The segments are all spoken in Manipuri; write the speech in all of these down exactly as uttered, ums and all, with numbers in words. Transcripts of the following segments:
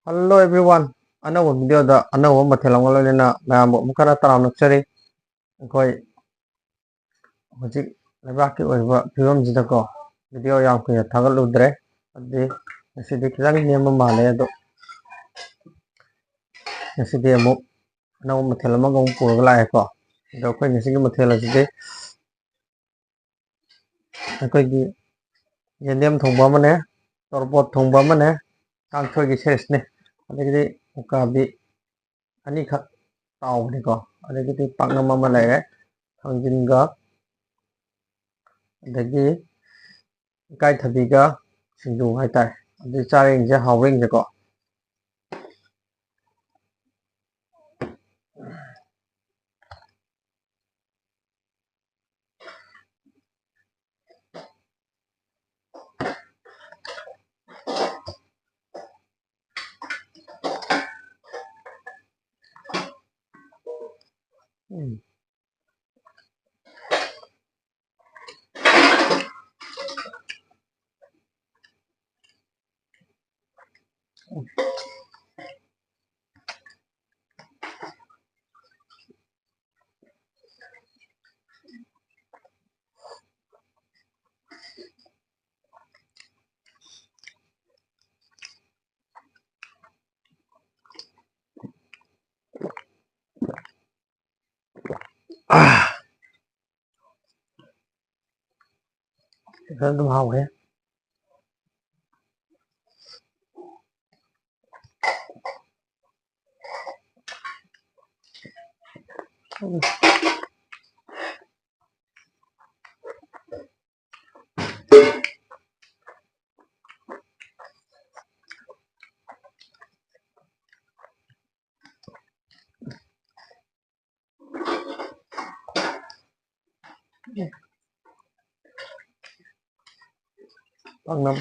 Hello everyone, ꯑꯅꯧꯕ video ꯗ ꯑꯅꯧꯕ ꯃꯊꯦꯜ ꯑꯃꯒ ꯂꯣꯏꯅꯅ ꯃꯌꯥꯝꯕꯨ ꯑꯃꯨꯛ ꯍꯟꯅ ꯇꯔꯥꯝꯅ ꯑꯣꯛꯆꯔꯤ꯫ ꯑꯩꯈꯣꯏ ꯍꯧꯖꯤꯛ ꯂꯩꯕꯥꯛꯀꯤ ꯑꯣꯏꯕ ꯐꯤꯕꯝꯁꯤꯗꯀꯣ video ꯌꯥꯝ ꯀꯨꯏꯅ ꯊꯥꯒꯠꯂꯨꯗ꯭ꯔꯦ꯫ ꯑꯗꯨꯗꯤ ꯉꯁꯤꯗꯤ ꯈꯤꯇꯪ ꯅꯦꯝꯕ ꯃꯥꯜꯂꯦ, ꯑꯗꯣ ꯉꯁꯤꯗꯤ ꯑꯃꯨꯛ ꯑꯅꯧꯕ ꯃꯊꯦꯜ ꯑꯃꯒ ꯑꯃꯨꯛ ꯄꯨꯔꯒ ꯂꯥꯛꯑꯦꯀꯣ꯫ ꯑꯗꯣ ꯑꯩꯈꯣꯏ ꯉꯁꯤꯒꯤ ꯃꯊꯦꯜ ꯑꯁꯤꯗꯤ ꯑꯩꯈꯣꯏꯒꯤ ꯌꯦꯟꯗꯦꯝ ꯊꯣꯡꯕ ꯑꯃꯅꯦ, ꯇꯣꯔꯕꯣꯠ ꯊꯣꯡꯕ ꯑꯃꯅꯦ, ꯀꯥꯡꯁꯣꯏꯒꯤ ꯁꯦꯁꯅꯦ꯫ ꯑꯗꯒꯤꯗꯤ ꯎꯀꯥꯕꯤ ꯑꯅꯤꯈꯛ ꯇꯥꯎꯕꯅꯤꯀꯣ꯫ ꯑꯗꯒꯤꯗꯤ ꯄꯥꯛꯅꯝ ꯑꯃ ꯂꯩꯔꯦ, ꯊꯥꯡꯖꯤꯡꯒ, ꯑꯗꯒꯤ ꯏꯀꯥꯏꯊꯕꯤꯒ ꯁꯤꯡꯖꯨ ꯍꯥꯏꯇꯥꯔꯦ꯫ ꯑꯗꯨ ꯆꯥꯔꯦ ꯌꯦꯡꯁꯦ, ꯍꯥꯎꯕ꯭ꯔꯥ ꯌꯦꯡꯁꯦꯀꯣ꯫ ꯎꯝ꯫ ꯐꯖꯅ ꯑꯗꯨꯝ ꯍꯥꯎꯋꯦ꯫ ꯄꯥꯛꯅꯝ꯫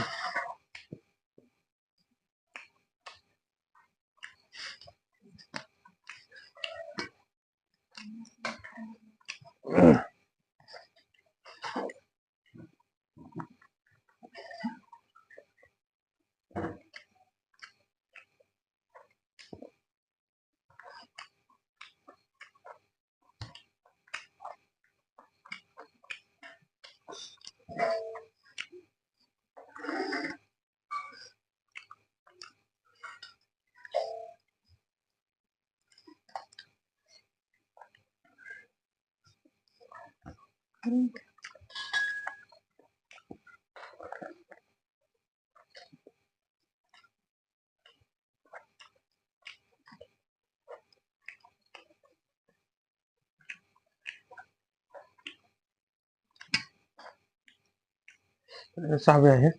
ꯐꯖꯅ ꯆꯥꯕ ꯌꯥꯏꯍꯦ꯫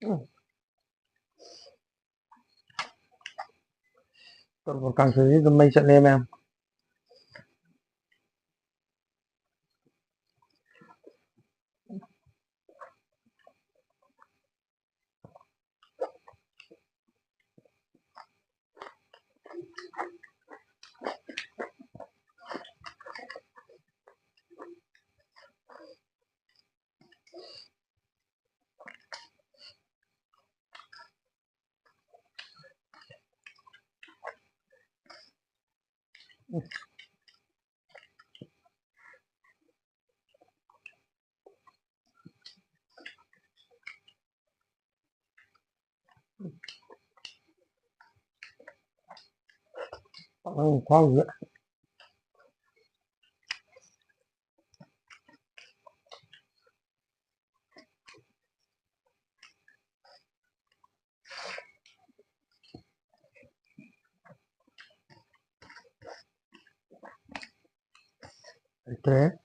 ꯎꯝ꯫ ꯇꯣꯔꯕꯣꯠ ꯀꯥꯡꯁꯣꯏꯁꯤ ꯑꯗꯨꯝ ꯃꯩ ꯆꯠꯂꯦ ꯃꯌꯥꯝ꯫ ꯄꯥꯛꯅꯝ ꯈꯨꯍꯥꯎꯁꯤꯗ꯫ ꯂꯩꯇ꯭ꯔꯦ꯫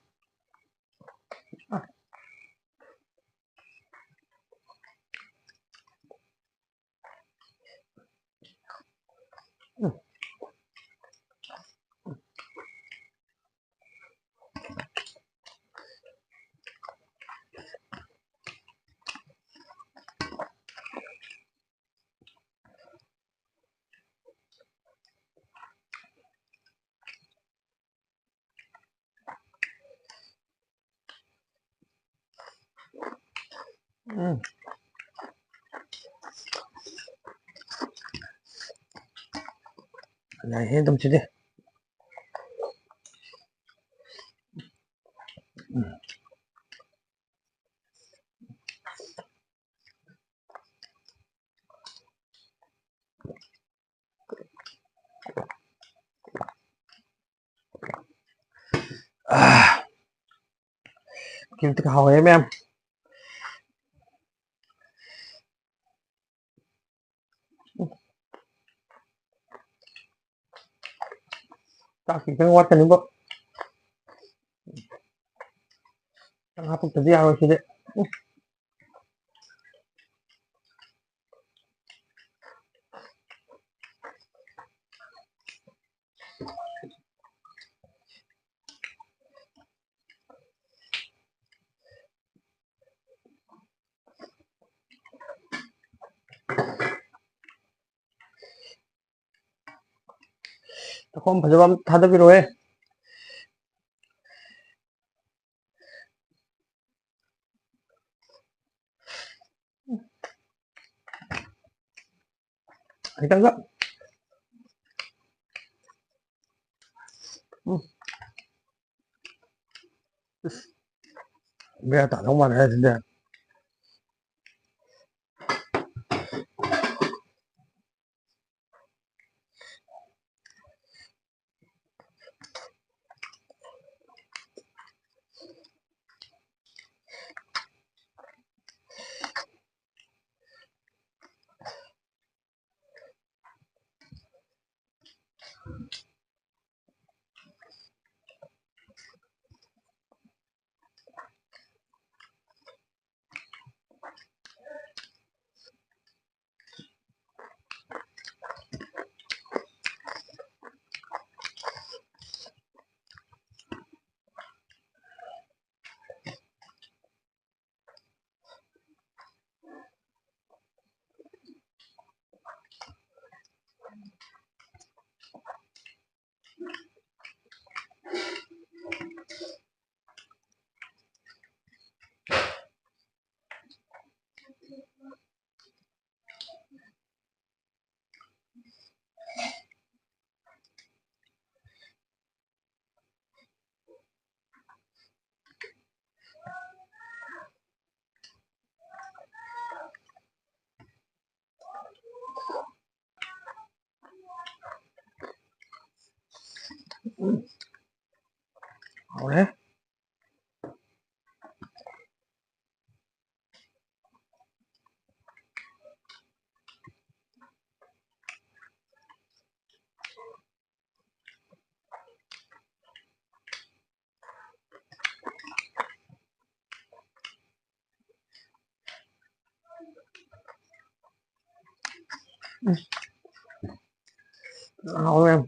ꯎꯝ꯫ ꯌꯥꯏꯍꯦ ꯑꯗꯨꯝ ꯁꯤꯗꯤ꯫ ꯎꯝ꯫ ꯈꯤꯇꯪ ꯍꯥꯎꯔꯦ ꯃꯌꯥꯝ꯫ ꯆꯥꯛ ꯈꯤꯇꯪ ꯋꯥꯠꯀꯅꯤꯕꯣ꯫ ꯈꯤꯇꯪ ꯍꯥꯞꯄꯛꯇꯗꯤ ꯌꯥꯔꯣꯏ ꯁꯤꯗꯤ꯫ ꯆꯥꯛꯈꯣꯝ ꯐꯖꯕ ꯑꯃ ꯊꯥꯗꯕꯤꯔꯣꯍꯦ꯫ ꯈꯤꯇꯪꯒ꯫ ꯎꯝ꯫ ꯏꯁ꯫ ꯕꯦꯔꯥ ꯇꯥꯗꯧ ꯃꯥꯜꯂꯦ ꯍꯥꯏꯁꯤꯗꯤ꯫ ꯎꯝ꯫ ꯍꯥꯎꯔꯦ꯫ ꯎꯝ꯫ ꯍꯥꯎꯋꯦ ꯌꯥꯝ꯫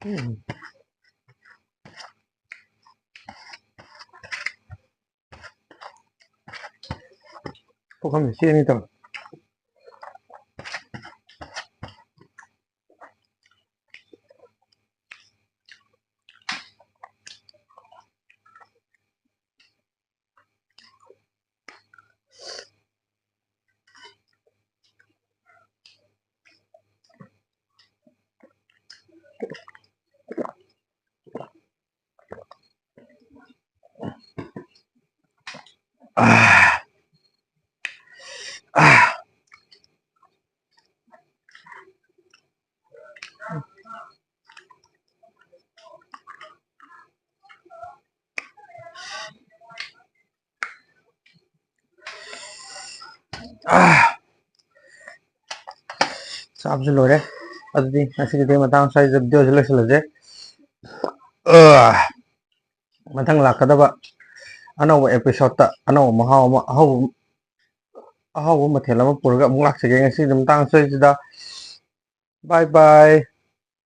ꯎꯝ꯫ ꯄꯨꯈꯝꯁꯦ ꯆꯦꯅꯤ ꯇꯧꯔꯦ꯫ ꯑꯥ! ꯆꯥꯕꯁꯨ ꯂꯣꯏꯔꯦ꯫ ꯑꯗꯨꯗꯤ ꯉꯁꯤꯒꯤꯗꯤ ꯃꯇꯥꯡ ꯁ꯭ꯋꯥꯏꯗ video ꯁꯦ ꯂꯣꯏꯁꯤꯜꯂꯁꯦ꯫ ꯑꯥ! ꯃꯊꯪ ꯂꯥꯛꯀꯗꯕ ꯑꯅꯧꯕ episode ꯇ ꯑꯅꯧꯕ ꯃꯍꯥꯎ ꯑꯃ, ꯑꯍꯧꯕ, ꯑꯍꯥꯎꯕ ꯃꯊꯦꯜ ꯑꯃ ꯄꯨꯔꯒ ꯑꯃꯨꯛ ꯂꯥꯛꯆꯒꯦ꯫ ꯉꯁꯤꯒꯤꯗꯤ ꯃꯇꯥꯡ ꯁ꯭ꯋꯥꯏꯁꯤꯗ꯫ Bye bye꯫